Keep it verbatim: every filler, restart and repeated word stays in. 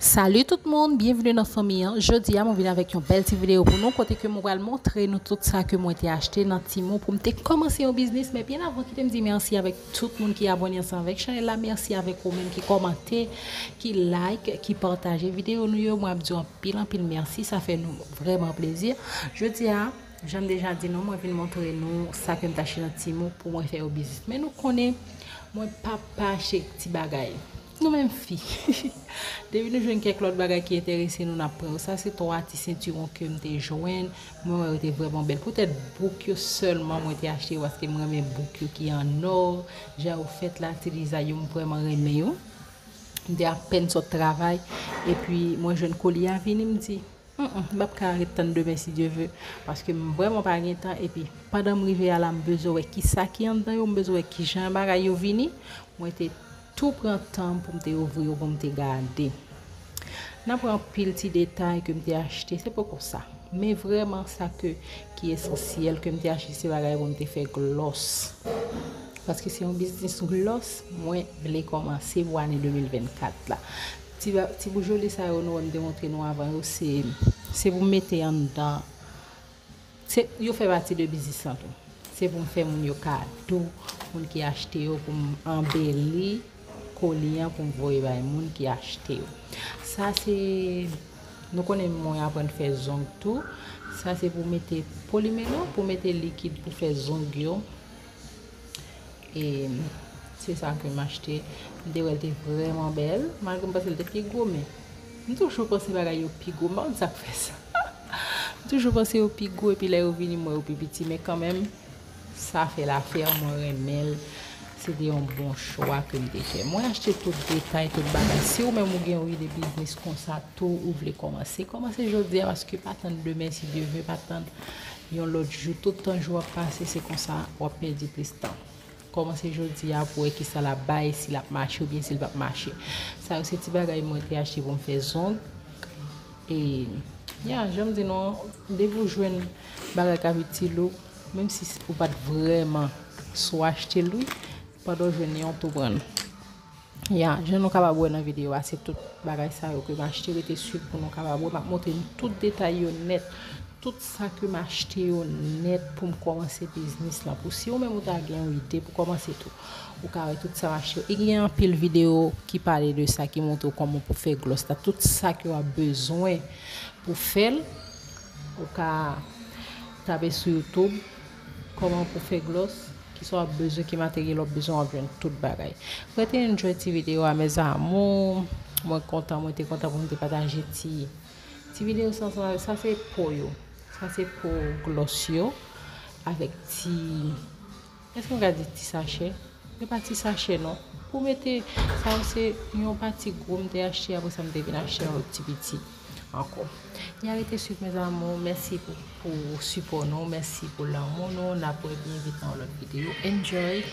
Salut tout moun, byenveni nan fanmi an. Jodi a mwen vin avèk yon bèl ti videyo pou nou kote ke mwen pral montre nou tout sa ke mwen te achte nan Temu pou m te kòmanse yon biznis. Men byen avan, kite m di mèsi avèk tout moun ki abòne ansanm avèk chanèl la. Mèsi avèk ou menm ki kòmante, ki like, ki pataje videyo nou yo. Mwen ap di w anpil anpil mèsi, sa fè nou vrèman plezi. Jodi a, jan m deja di nou, mwen vin montre nou sa ke m t achte nan Temu pou mwen fè yon biznis. Men nou konnen, mwen pa pa achte ti bagay. Nou menm fi. Depi nou jwenn kèk lòt bagay ki enterese nou, n ap pran yo. Sa se twa ti sentiwon ke m te jwenn. Mwen wè yo te vrèman bèl. Poutèt bouk yo sèlman mwen te achte yo, paske m renmen bouk yo ki an nò. Jan yo fèt la, ti dizay yo, m vrèman renmen yo. M te apèn sot travay, epi mwen jwenn koli a vini, m di, "Mm, mm, m p ap ka ret tann demen, si Dye ve." Paske m vrèman pa gen tan, epi pandan m rive a la, m bezwen wè kisa ki anndan yo, m bezwen wè kijan bagay yo vini. Mwen te tou pran tan m pou m te ouvri yo, pou m te gade. Nan pran anpil ti detay ke m te achte, se poko sa. Men vrèman sa ke, ki esansyèl ke m te achte, se bagay pou m te fè glòs. Paske se yon biznis glòs mwen vle kòmanse pou ane de mil vennkat la. Ti ba-, ti boujoli sa yo nou wè m te montre nou avan yo, se, se pou m mete anndan. Se, yo fè pati de biznis lan tou. Se pou m fè moun yo kado, moun ki achte yo, pou m anbeli koli an, pou m voye bay moun ki achte yo. Sa se, nou konnen mwen aprann fè zong tou. Sa se pou mete polimelo, pou mete likid pou fè zong yo. E se sa ke m achte. M te wè l te vrèman bèl, malgre m panse l te pi gwo, men m toujou panse bagay yo pi gwo. M pa konn sa k fè sa. M toujou panse yo pi gwo, epi lè yo vini, m wè yo pi piti. Men kanmenm, sa fè lafè, mwen renmen l. Se te yon bon chwa ke m te fè. Mwen achte tout detay, tout bagay. Si ou menm ou gen yon ide biznis konsa tou, ou vle kòmanse, kòmanse jodi a, paske pa tann demen, si Dye ve, pa tann yon lòt jou. Tout tan jou ap pase, se konsa w ap pèdi plis tan. Kòmanse jodi a pou wè kisa l ap bay, si l ap mache oubyen si l p ap mache. Sa yo se ti bagay mwen te achte pou m fè zong. E, ya, jan m di nou an, depi w jwenn bagay k ap itil ou, menm si ou pa t vrèman sou achte l, wi, pandan w jwenn li an, w tou pran l. Ya, jan nou kapab wè nan videyo a, se tout bagay sa yo ke m achte. Rete swiv pou nou kapab wè. M ap montre nou tout detay yo nèt. Tout sa ke m achte yo nèt pou m kòmanse biznis lan. Pou si ou menm ou ta gen yon ide pou kòmanse tou, ou ka wè tout sa m achte yo. E gen anpil videyo ki pale de sa, ki montre w kòman pou fè glòs la. Tout sa ke w ap bezwen pou fè l, ou ka tape sou YouTube, kòman pou fè glòs, kisa w ap bezwen, ki materyèl w ap bezwen, w ap jwenn tout bagay. Rete enjoy ti videyo a, mes amours. Mwen kontan, mwen te kontan pou m te pataje ti, ti videyo sa ansanm avèk, sa se po yo. Sa se po glòs yo. Avèk ti, èske mwen ka di ti sachè? Yo pa ti sachè non. Pou mete, sa yo se yon pati gwo m te achte, apre sa m te vin achte yon lòt ti piti ankò. Ya, rete swiv, mes amours. Mèsi pou, pou sipò nou, mèsi pou lanmou nou. N ap wè byen vit nan yon lòt videyo. Enjoy!